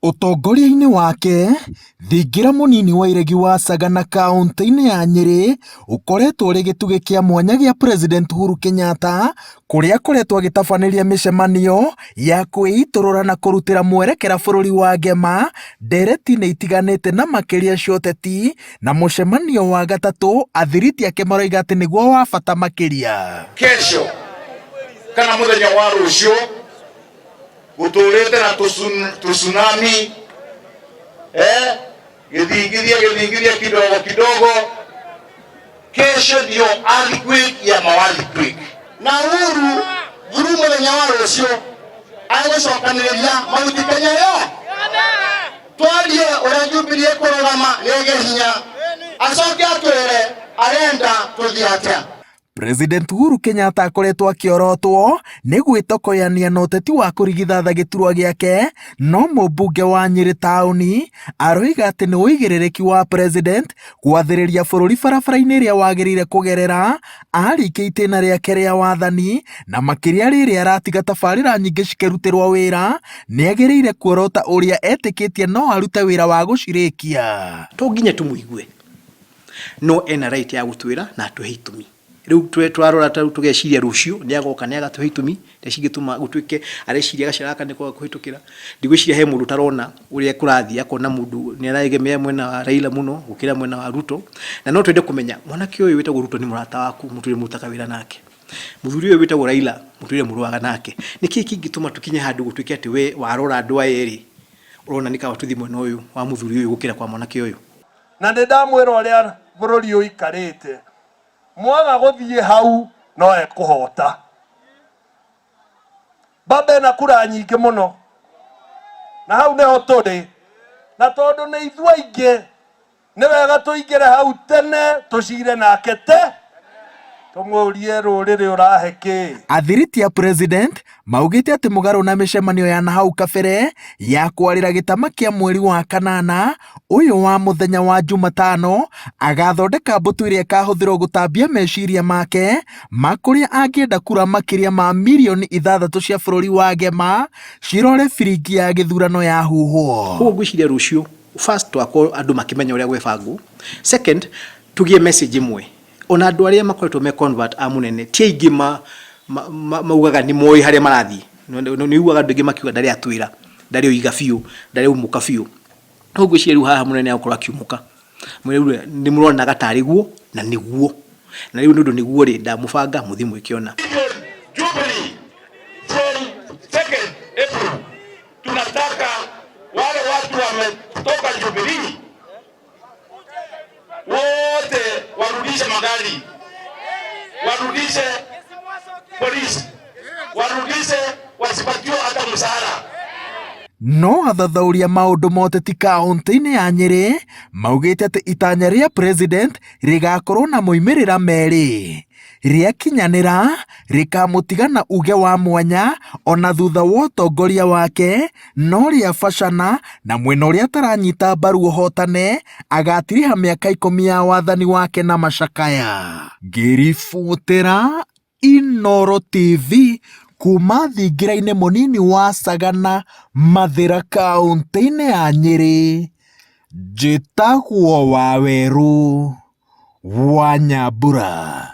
Ũtongoria-inĩ wake, Thingira mũnini wa iregi wa Sagana kauntĩ-inĩ ya Nyĩrĩ ũkoretwo ũrĩ gĩtugĩ kĩa mwanya gĩa President Uhuru Kenyatta kũrĩa akoretwo agĩtabanĩria mĩcemanio ya kwĩitũrũra na kũrutĩra mwerekera bũrũri wa Ngema ndereti-inĩ itiganĩte na makĩria cia ũteti na mũcemanio wa gatatũ athiriti ake maroiga atĩ nĩguo wa bata makĩria. Kesho kana muthenya wa rucio gũtũrĩte na tsunami eh, gĩthingithia gĩthingithia kidogo kidogo. Kesho ndio earthquake ya ma earthquake. Na Uhuru through muthenya wa rucio agũcokanĩrĩria mahuti Kenya yo twarie ũrĩa Jubilee ĩkũrũgama nĩĩgĩe hinya acoke atwĩre arenda tũthiĩ atĩa. President Uhuru Kenyatta akoretwo akĩorotwo nĩ gwĩtokoyania na ũteti wa kũrigithatha gĩturwa gĩake, no mũmbunge wa Nyĩrĩ taũni aroiga atĩ nĩ ũigĩrĩrĩki wa President gwathĩrĩria bũrũri barabara-inĩ ĩrĩa wagĩrĩire kũgerera arĩkia itĩna rĩake rĩa wathani, na makĩria rĩrĩa aratiga tabarĩra nyingĩ cikĩrutĩrwo wĩra, nĩagĩrĩire kuorota ũrĩa etĩkĩtie no arute wĩra wa gũcirĩkia. To nginya tũmũigue no ena right ya gũtwĩra na atũhe itũmi. Rĩu twarora ta rĩu tũgeciria rũciũ nĩ agoka nĩ agatũhe itũmi iria cingĩtũma gũtuĩke areciria gacĩra gaka nĩko gakũhĩtũkĩra. Ndigwĩciria he mũndũ ũtarona ũrĩa kũrathiĩ akona mũndũ nĩ aregemea mwena wa Raila mũno gũkĩra mwena wa Ruto. Na no twende kũmenya mwanake ũyũ wĩtagwo Ruto nĩ mũrata waku mũtũire mũrutaga wĩra nake. Mũthuri ũyũ wĩtagwo Raila mũtũire mũrũaga nake. Nĩkĩĩ kĩngĩtũma tũkinye handũ gũtuĩke atĩ we warora andũ aya erĩ ũrona nĩ kaba tũthiĩ mwena ũyũ wa mũthuri ũyũ gũkĩra kwa mwanake ũyũ? Na nĩ ndamwĩra ũrĩa bũrũri ũikarĩte, mwaga gũthiĩ hau no ekũhota. Baba ena kura nyingĩ mũno, na hau nĩho tũrĩ, na tondũ nĩ ithuĩ aingĩ, nĩ wega tũingĩre hau tene tũcire nake te tũmũrie rũrĩrĩ ũrahe kĩ. Athiriti a President maugĩte atĩ mũgarũ na mĩcemanio ya nahau kabere ya kwarĩra gĩtama kĩa mweri wa kanana ũyũ wa mũthenya wa Jumatano agathondeka mbũtũ ĩrĩa ĩkahũthĩrwo gũtambia meciria make ma kũrĩa angĩenda kura makĩria ma mirioni ithathatũ cia bũrũri wa Gema cirore biringi ya gĩthurano yahuhwo. Koguo ngwĩciria rũciũ first twakorwo andũ makĩmenya ũrĩa gwebangwo, second tũgĩe message ĩmwe ona andũ arĩa makoretwo me convert a mũnene ti aingĩ ma, ma, ma, maugaga nĩ moĩ harĩa marathiĩ. Nĩ ugaga andũ aingĩ makiuga ndarĩ atwĩra, ndarĩ oiga biũ, ndarĩ aumũka biũ. No ngwĩciria rĩu haha mũnene agũkorwo akiumũka. Mwĩre rĩu nĩ mũronaga tarĩ guo na nĩguo. Na rĩu nĩ ũndũ nĩguo rĩ, ndamũbanga mũthiĩ mwĩke ũna. Jubilee from 2nd April tunataka wale watu wametoka Jubilee wote warudishe magari, warudishe polisi, warudishe, wasipatiwe hata mshahara. No athathaũri a maũndũ ma ũteti kaũntĩ-inĩ ya Nyĩrĩ maugĩte atĩ itanya rĩa President rĩgakorwo na moimĩrĩra merĩ. Rĩakinyanĩra, rĩkamũtiga na uge wa mwanya ona thutha wa ũtongoria wake, no rĩabacana na mwena ũrĩa ataranyita mbaru ũhotane, agatiriha mĩaka ikũmi ya wathani wake na macakaya. Ngĩribotera Inooro TV kuma thingira-inĩ mũnini wa Sagana, Mathĩra kauntĩ-inĩ ya Nyĩrĩ, njĩtagwo Wawerũ wa Nyambura.